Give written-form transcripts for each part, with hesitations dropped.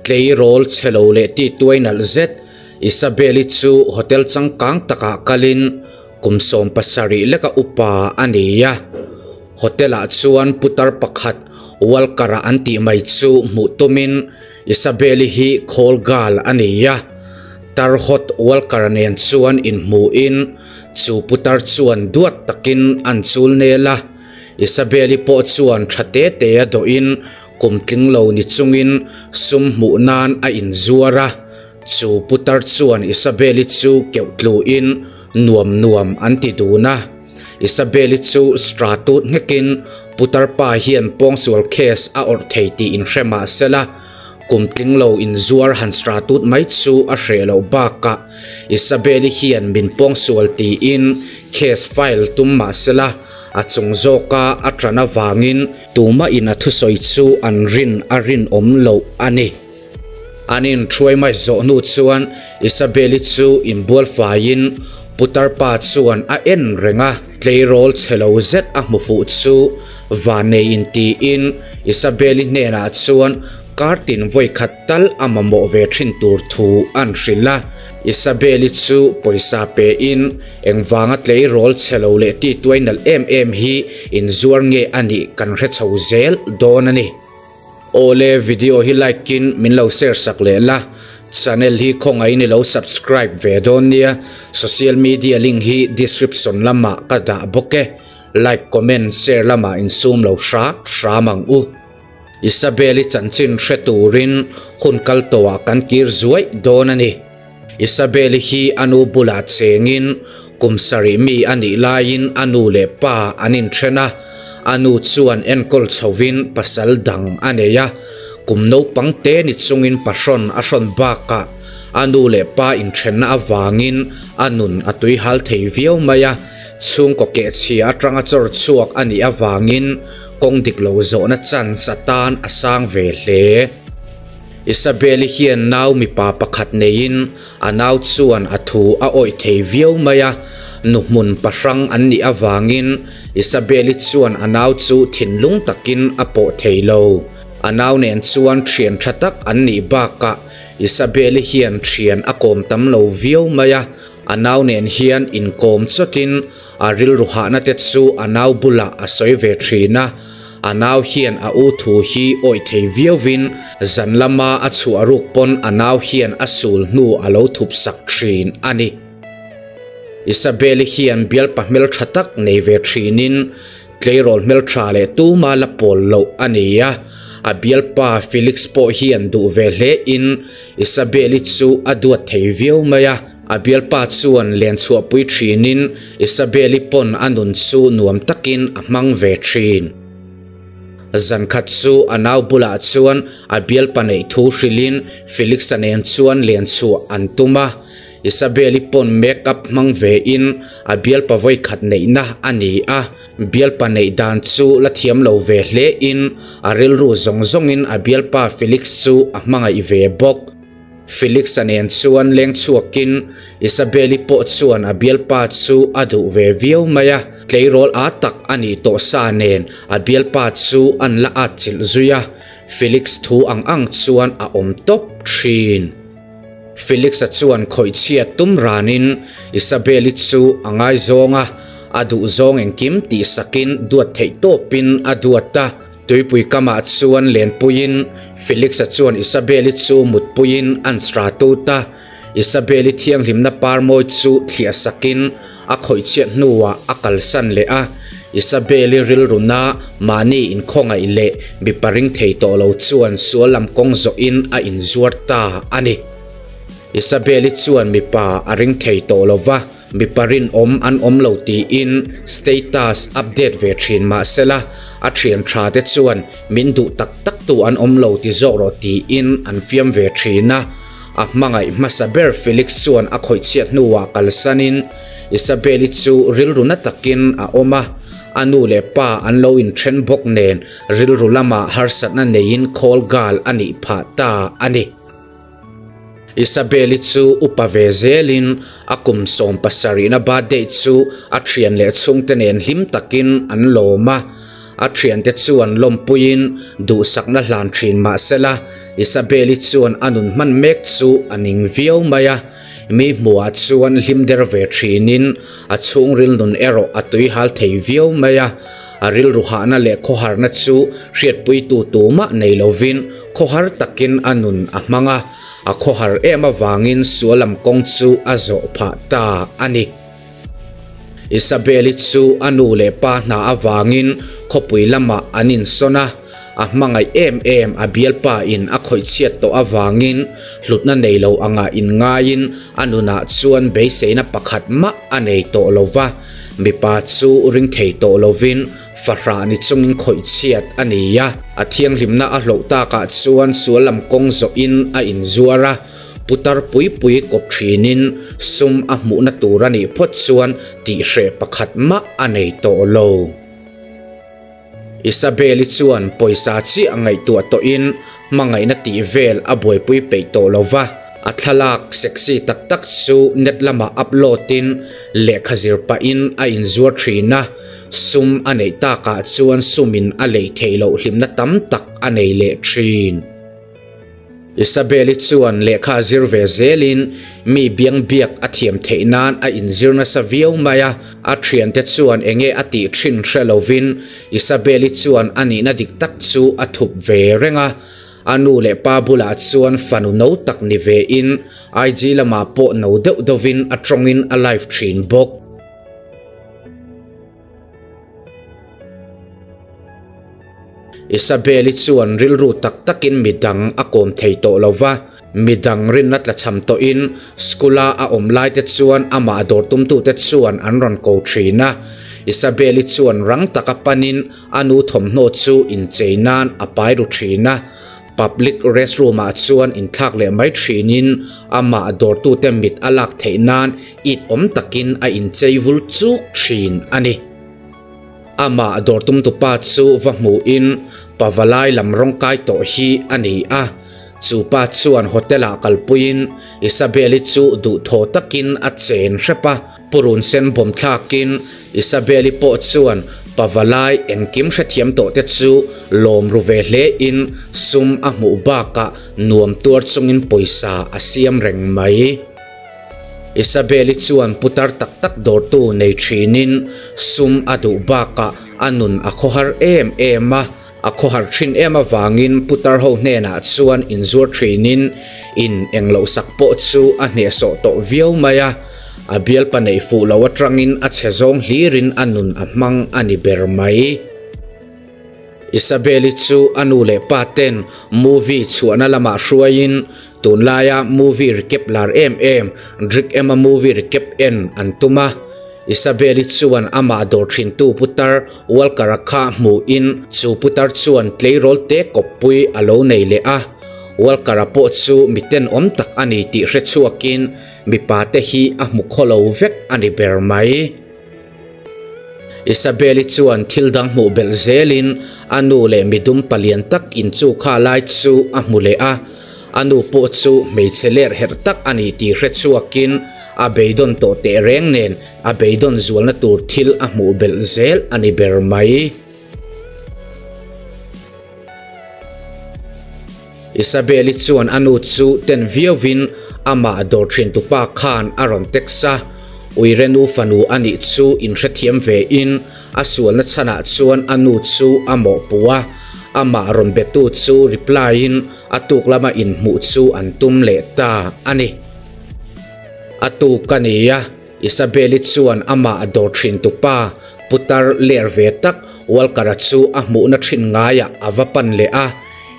Tleirawl chhe lo leh ti tuai nalh zet Isabel-i chu hotel changkang takah kalin kum 70 leka upa a ni a. Hotel-ah chuan putar pakhat Walker-a an tih mai chu hmuh tumin Isabel-i hi call girl a ni a. Tar hot Walker-a nen chuan inhmuhin chu putar chuan duat takin an chul nel a. Isabel-i pawh chuan tha te te a dawhin kum tling lo ni chungin sum hmuh nan a inzuar a. Chu putar chuan Isabel-i chu keuh tluin nuam nuam an ti dun a. Isabel-i chu stratut nghekin putar pa hian pawngsual case a awrh thei tih inhre mah sela, kum tling lo inzuar han stratut mai chu a hreh loh bakah Isabel-i hian min pawngsual tiin case file tum mah sela, a chung zawka a ṭan avangin tumah in a thusawi chu an rin a rinawm loh a ni. An inhruai mai zawh hnu chuan Isabel-i chu inbual faiin putar pa chuan a en reng a, tleirawl chhe lo zet a hmu fuh chu vannei intiin Isabel-i hnenah chuan kar tin vawi khat tal a mamawh ve thin tur thu an hrilh a. Isabel-i chu pawisa pein engvanga tleirawl chhe lo leh ti tuai nalh em em hi inzuar nge a nih kan hre chho zel dawn a ni. Awle video hi like in min lo share sak leh la, channel hi khawngaih in i lo subscribe ve dawn nia, social media link hi description lamah ka dah bawk e, like comment share lamah insum lo hram hram ang u. Isabel-i chanchin hre turin hun kal tawhah kan kir zuaih dawn a ni. Isabel-i hi a nu bulah chengin kum sarih mi a nih laiin a nu leh pa an inthen a, a nu chuan enkawl chhovin pasal dang a nei a, kum naupang te ni chungin pahrawn a hrawn bakah a nu leh pa inthenna avangin a nun a tuihal thei viau mai a, chhungkaw kehchhia atanga chawr chhuak a nih avangin kawng dik lo zawhna chance atan a sang ve hle. Isabel-i hian nau mipa pakhat neiin a nau chuan a thu a awih thei viau mai a, nu hmun pahrang an nih avangin Isabel-i chuan a nau chu thinlung takin a pawh thei lo. A nau nen chuan thian tha tak an nih bakah Isabel-i hian thian a kawm tam lo viau mai a, a nau nen hian inkawm chawtin A rilru hahna te chu a nau bulah a sawi ve thin a, a nau hian a u thu hi awih thei viauvin zan lama a chhuah ruk pawn a nau hian a sul hnu a lo thup sak thin a ni. Isabel-i hian bialpa hmeltha tak nei ve thinin tleirawl hmeltha leh tuma la pawl loh a ni a, a bialpa Felix pawh hian duh ve hle in Isabel-i chu a duat thei viau mai a. A bialpa chuan len chhuahpui thinin Isabel-i pawn a nun chu nuam takin a hmang ve thin. Zankhat chu a nau bulah chuan a bialpa neih thu hrilhin Felix-a nen chuan len chhuah an tum a. Isabel-i pawn make-up hmang vein a bialpa vawikhat neihna a ni a. Bialpa neih dan chu la thiam lo ve hlein a rilru zawng zawngin a bialpa Felix chu a hmangaih ve bawk. Felix-a nen chuan leng chhuakin Isabel-i pawh chuan a bialpa chu a duh ve viau mai a, tleirawl â tak a nih tawh sa nen a bialpa chu an la atchilh zui a, Felix thu ang ang chuan a awm tawp thin. Felix-a chuan khawihchhia tum ranin Isabel-i chu a ngaizawng a, a duhzawng engkim tihsakin duat theih tawpin a duat a. Tuipui kamah chuan lenpuiin Felix-a chuan Isabel-i chu mutpuiin an sra tut a. Isabel-i thianghlimna parmawi chu thliah sakin a khawihchhiat hnuah a kalsan leh a. Isabel-i rilruna mahni inkhawngaih leh mipa ring thei tawh lo chuan sual lam kawng zawhin a inzuar ta a ni. Isabel-i chuan mipa a ring thei tawh lo va. Mipa rinawm an awm lo tiin status update ve thin mah sela, a thian tha te chuan min duh tak tak tu an awm lo ti zawk rawh tiin an fiam ve thin a. A hmangaih hmasa ber Felix chuan a khawihchhiat hnuah kalsanin Isabel-i chu rilru na takin a awm a, a nu leh pa an lo inthen bawk nen rilru lamah harsatna neiin call girl a nih phah ta a ni. Isabel-i chu upa ve zelin a kum 70na birthday chu a thian leh chhungte nen hlim takin an lawm a. A thiante chuan lawmpuiin duhsakna hlan thin mah sela, Isabel-i chuan a nun hman mek chu a ning viau mai a. Mi hmuhah chuan hlim der ve thinin a chhungril nun erawh a tuihal thei viau mai a. A rilru hahna leh khawharna chu hriatpuitu tumah nei lovin khawhar takin a nun a hmang a, a khawhar em avangin sual lam kawng chu a zawh phah ta a ni. Isabel-i chu a nu leh pa hna avangin khawpui lamah an insawn a, a hmangaih em em a bialpa in a khawih chhiat tawh avangin hlutna nei lo anga inngaiin a nunah chuan beiseina pakhat mah a nei tawh lo va. Mipa chu ring thei tawh lovin fahrah ni chungin khawih chhiat a ni a, a thianghlimna a hloh takah chuan sual lam kawng zawhin a inzuar a, putar pui pui kawp thinin sum a hmuhna tur a nih phawt chuan tihhreh pakhat mah a nei tawh lo. Isabel-i chuan pawisa chiah ngaihtuah tawhin hmangaihna tih vel a buaipui peih tawh lo va, a thlalak sexy tak tak chu net lamah upload-in lehkha zir pahin a inzuar thin a, sum a neih takah chuan sumin a lei theih loh hlimna tam tak a nei leh thin. Isabel-i chuan lehkha a zir ve zelin mi biang biak a thiam theih nan a inzir nasa viau mai a, a thiante chuan enge a tih thin hre lovin Isabel-i chuan a nihna dik tak chu a thup ve reng a, a nu leh pa bulah chuan fanu no tak ni ve in IG lamah pawh no deuh deuhin a tawngin a live thin bawk. Isabel-i chuan rilru tak takin midang a kawm thei tawh lo va, midang rinna tlachham tawhin school-a a awm laite chuan amah dawr tumtute chuan an rawn ko thin a. Isabel-i chuan rang taka panin a nu thawmhnaw chu inchei nan a pai ru thin a, public restroom-ah chuan inthlak leh mai thinin amah dawrtute mit a lak theih nan it awm takin a inchei vul chuk thin a ni. Amah dawr tumtupa chu va hmuhin pavalai lam rawng kai tawh hi a ni a, chu pa chuan hotel-ah kalpuiin Isabel-i chu duhthaw takin a chen hrep a, purun sen bawm thlakin Isabel-i pawh chuan pavalai engkim hrethiam tawh te chu lawm ru ve hlein sum a hmuh bakah nuam tuar chungin pawisa a siam reng mai. Isabel-i chuan putar tak tak dawrtu nei thinin sum a duh bakah a nun a khawhar em em a, a khawhar thin em avangin putar ho hnenah chuan inzuar thinin in engloh sak pawh chu a hnehsawh tawh viau mai a, a bialpa neih fuh lo atangin a chhe zawng hlirin a nun a hmang a ni ber mai. Isabel-i chu a nu leh pa ten movie chhuahna lamah hruaiin tunlaia movie recap lar em em Drik Emma movie recap en an tum a. Isabel-i chuan amah dawr thintu putar Walker-a kha hmuhin chu putar chuan tleirawl te kawppui a lo nei leh a. Walker-a pawh chu mi tenawm tak a ni tih hre chhuakin mipa te hi a hmu khawlo vek a ni ber mai. Isabel-i chuan thil dang hmuh belh zelin a nu leh midum palian tak inchu kha lai chu a hmu leh a, a nu pawh chu hmeichhe ler herh tak a ni tih hre chhuakin a beidawn tawh teh reng nen a beidawn zualna tur thil a hmuh belh zel a ni ber mai. Isabel-i chuan a nu chu ten viauvin amah dawr thin tupa khan a rawn text a, Uire nu fanu a nih chu inhrethiam vein a sualna chhanah chuan a nu chu a mawhpuh a, amah rawn betu chu reply-in a tuk lama inhmuh chu an tum leh ta a ni. A tuk a ni a. Isabel-i chuan amah dawr thin tupa putar ler ve tak Walker-a chu a hmuhna thin ngaiah a va pan leh a.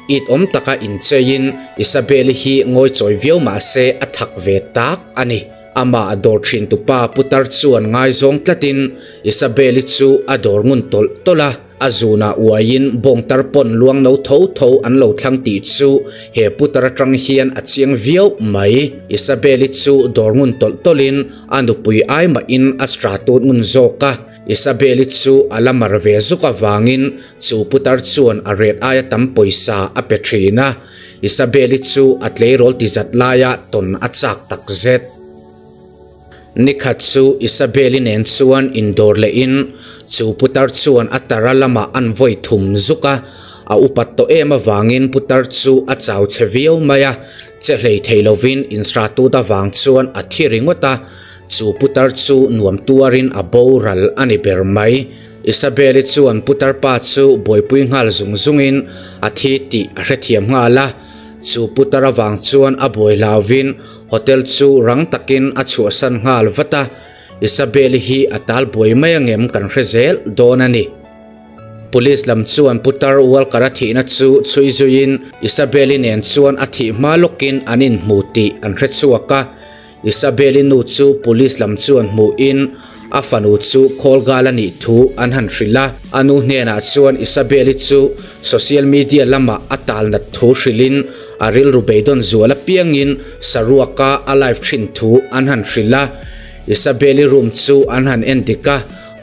It awm taka incheiin Isabel-i hi ngawichawi viau mah se a thak ve tak a ni. Amah dawr thin tupa putar chuan ngaizawng tlatin Isabel-i chu a dawr ngun tawlh tawlh a. A zunah uaiin bawngtar pawn luang no tho tho an lo thlang tih chu he putar atang hian a chiang viau mai. Isabel-i chu dawr ngun tawlh tawlhin a nupui ai mahin a stra tut ngun zawk a. Isabel-i chu a la mar ve zuk avangin chu putar chuan a ret aia tam pawisa a pe thin a. Isabel-i chu a tleirawl ti zat laia tawn a chak takzet. Nikhat chu Isabel-i nen chuan indawr lehin Chu putar chuan a tara lamah an vawi thum zuk a, a upat tawh em avangin putar chu a chau chhe viau mai a, che hlei thei lovin instratut avang chuan a thi ringawt a, chu putar chu nuam tuarin a boral a ni ber mai. Isabel-i chuan putar pa chu buaipui nghal zung zungin a thi tih a hrethiam nghal a, chu putar avang chuan a buai hlauvin hotel chu rang takin a chhuahsan nghal vat a. Isabel-i hi a tal buai mai angem kan hre zel dawn a ni. Police lam chuan putar Walker-a thihna chu chhui zuiin Isabel-i nen chuan a thih hma lawkin an inhmu tih an hre chhuak a. Isabel-i nu chu police lam chuan hmuhin a fanu chu call gal a nih thu an han hrilh a. A nu hnenah chuan Isabel-i chu social media lamah a tal nat thu hrilhin a rilru beidawn zual apiangin saruaka a live thin thu an han hrilh a. Isabel-i room chu an han en dik a,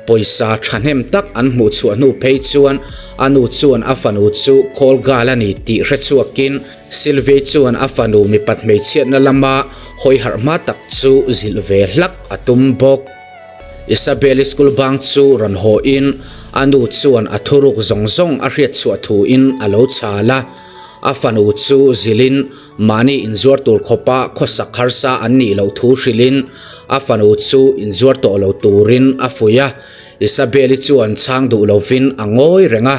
pawisa thahnem tak an hmuh chhuah hnu phei chuan a nu chuan a fanu chu call girl a ni tih hre chhuakin Sylvie chuan a fanu mipat hmeichhiatna lama hawi harh hma tak chu zilh ve hlak a tum bawk. Isabel-i school bang chu rawn haw in a nu chuan a thuruk zawng zawng a hriat chhuah thu in a lo chhal a, a fanu chu zilh in Mahni inzuar tur khawpa khawsak harsa an nih loh thu hrilhin a fanu chu inzuar tawh lo turin a fuih a. Isabel-i chuan chhang duh lovin a ngawi reng a.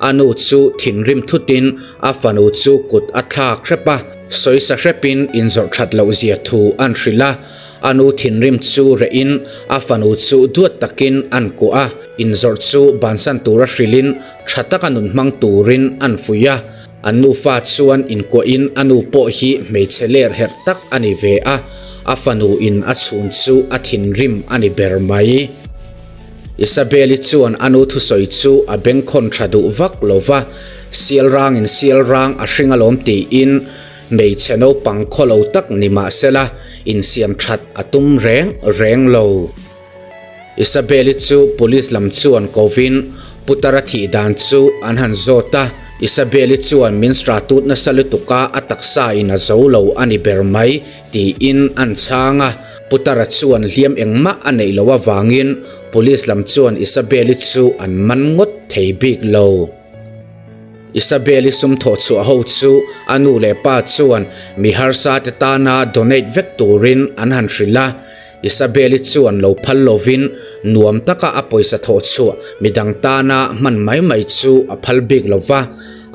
A nu chu thinrim thutin a fanu chu kut a thlak hrep a. Sawisa hrepin inzawrh that loh zia thu an hrilh a. A nu thinrim chu rehin a fanu chu duat takin an kuah a. Inzawrh chu bansan tura hrilhin tha taka nun hmang turin an fuih a. An nufa chuan inkuahin a nu pawh hi hmeichhe ler herh tak a ni ve a, a fanu in a chhun chu a thinrim a ni ber mai. Isabel-i chuan a nu thusawi chu a bengkhawn tha duh vak lo va, Sial rangin sial rang a hring alawm tiin hmeichhe naupang khawlo tak ni mahsela insiam that a tum reng reng lo. Isabel-i chu police lam chuan kovin Putara thih dan chu an han zawt a, Isabel-i chuan min stratut nasa lutuk a, a taksa in a zo lo a ni ber mai tiin an chhang a. Putara chuan hliam engmah a neih loh avangin police lam chuan Isabel-i chu an man ngawt thei bik lo. Isabel-i sum thawh chhuah ho chu a nu leh pa chuan mi harsa te tana donate vek turin an han hrilh a. Isabel-i chuan lo phal lovin nuam taka a pawisa thawh chhuah midang tana hman mai mai chu a phal bik lo va,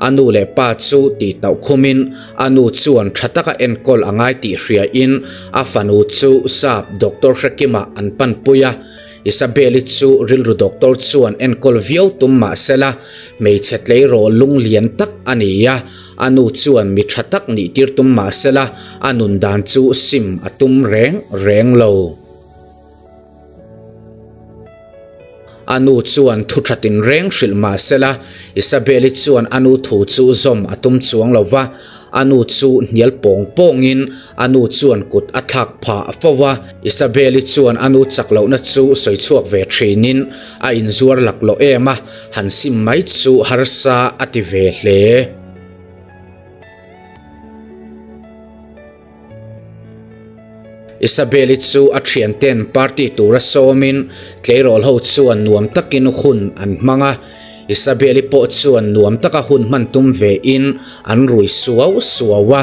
a nu leh pa chu tih tauh khumin a nu chuan tha taka enkawl a ngai tih hriain a fanu chu sap Doctor Hrekima an panpui a. Isabel-i chu rilru doctor chuan enkawl viau tum mah sela hmeichhe tleirawl lunglian tak a ni a, A nu chuan mi tha tak nih tir tum mah sela, a nun dan chu sim a tum reng reng lo. A nu chuan thu tha tinreng hrilh mah sela, Isabel-i chuan a nu thu chu zawm a tum chuang lo va. A nu chu hnial pawng pawngin a nu chuan kut a thlak phah fo a. Isabel-i chuan a nu chak lohna chu sawi chhuak ve thinin a inzuar laklawh em a. Han sim mai chu harsa a ti ve hle. Isabel-i chu a thianten party tura sawmin tleirawl ho chuan nuam takin hun an hmang a. Isabel-i pawh chuan nuam taka hun hman tum vein an rui suau suau a,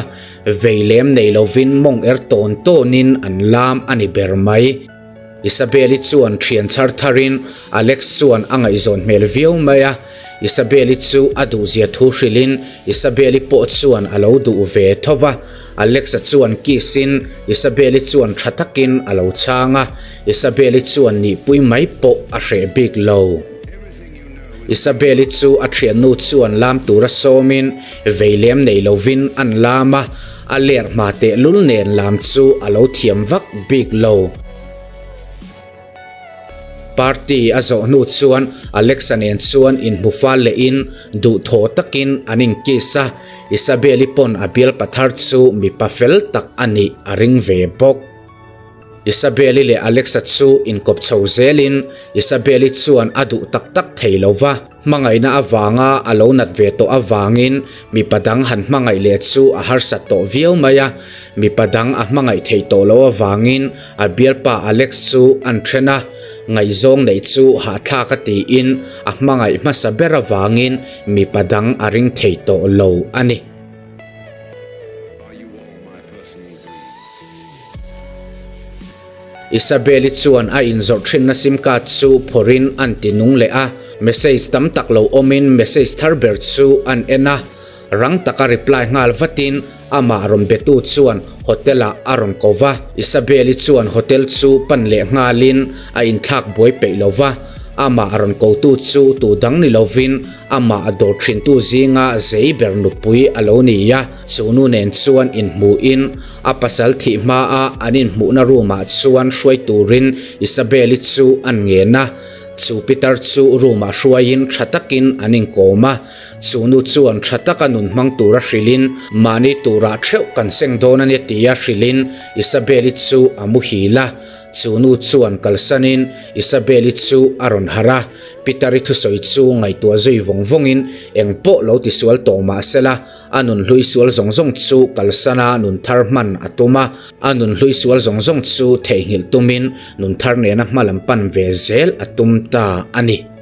vei lem nei lovin mawng er tawn tawnin an lam a ni ber mai. Isabel-i chuan thian chhar tharin Alex chuan a ngaihzawn hmel viau mai a, Isabel-i chu a duhzia thu hrilhin Isabel-i pawh chuan a lo duh ve tho va, Alex-a chuan kiss-in Isabel-i chuan tha takin a lo chhang a, Isabel-i chuan nihpui mai pawh a hreh bik lo. Isabel-i chu a thiannu chuan lam tura sawmin vei lem nei lovin an lam a, a ler hma tehlul nen lam chu a lo thiam vak bik lo. Party a zawh hnu chuan Alexa nen chuan inhmu fal lehin duhthawh takin an inkiss a, Isabel-i pawn a bialpa thar chu mipa fel tak a nih a ring ve bawk. Isabel-i leh Alexa chu inkawp chho zelin Isabel-i chuan a duh tak tak thei lo va, hmangaihna avanga a lo nat ve tawh avangin mipa dang han hmangaih leh chu a harsat tawh viau mai a, mipa dang a hmangaih theih tawh loh avangin a bialpa Alex chu an then a. Ngaihzawng neih chu hahthlak a tiin a hmangaih hmasa ber avangin mipa dang a ring thei tawh lo a ni. Isabel-i chuan a inzawrh thinna sim card chu phawrhin an ti nung leh a, message tam tak lo awmin message thar ber chu an en a, rang taka reply nghal vatin amah rawn betu chuan hotel-ah a rawn ko va. Isabel-i chuan hotel chu pan leh nghalin a inthlak buai peih lo va, amah rawn kotu chu tu dang ni lovin amah a dawr thintu zinga zei ber nupui a lo ni a, chu nu nen chuan inhmuhin A pasal thih hmaa an inhmuhna room-ah chuan hruai turin Isabel-i chu an ngen a. Chu pitar chu room-ah hruaiin tha takin an inkawm a. Chu nu chuan tha taka nun hmang tura hrilhin, Mahni turah theuh kan seng dawn a nia tia hrilhin Isabel-i chu a muhil a. Chu nu chuan kalsanin Isabel-i chu a rawn harh a. Pitar-i thusawi chu ngaihtuah zui vawng vawngin eng pawh lo tisual tawh mah sela, A nun hlui sual zawng zawng chu kalsana nun thar hman a tum a, a nun hlui sual zawng zawng chu theihnghilh tumin nun thar nena hma lam pan ve zel a tum ta a ni.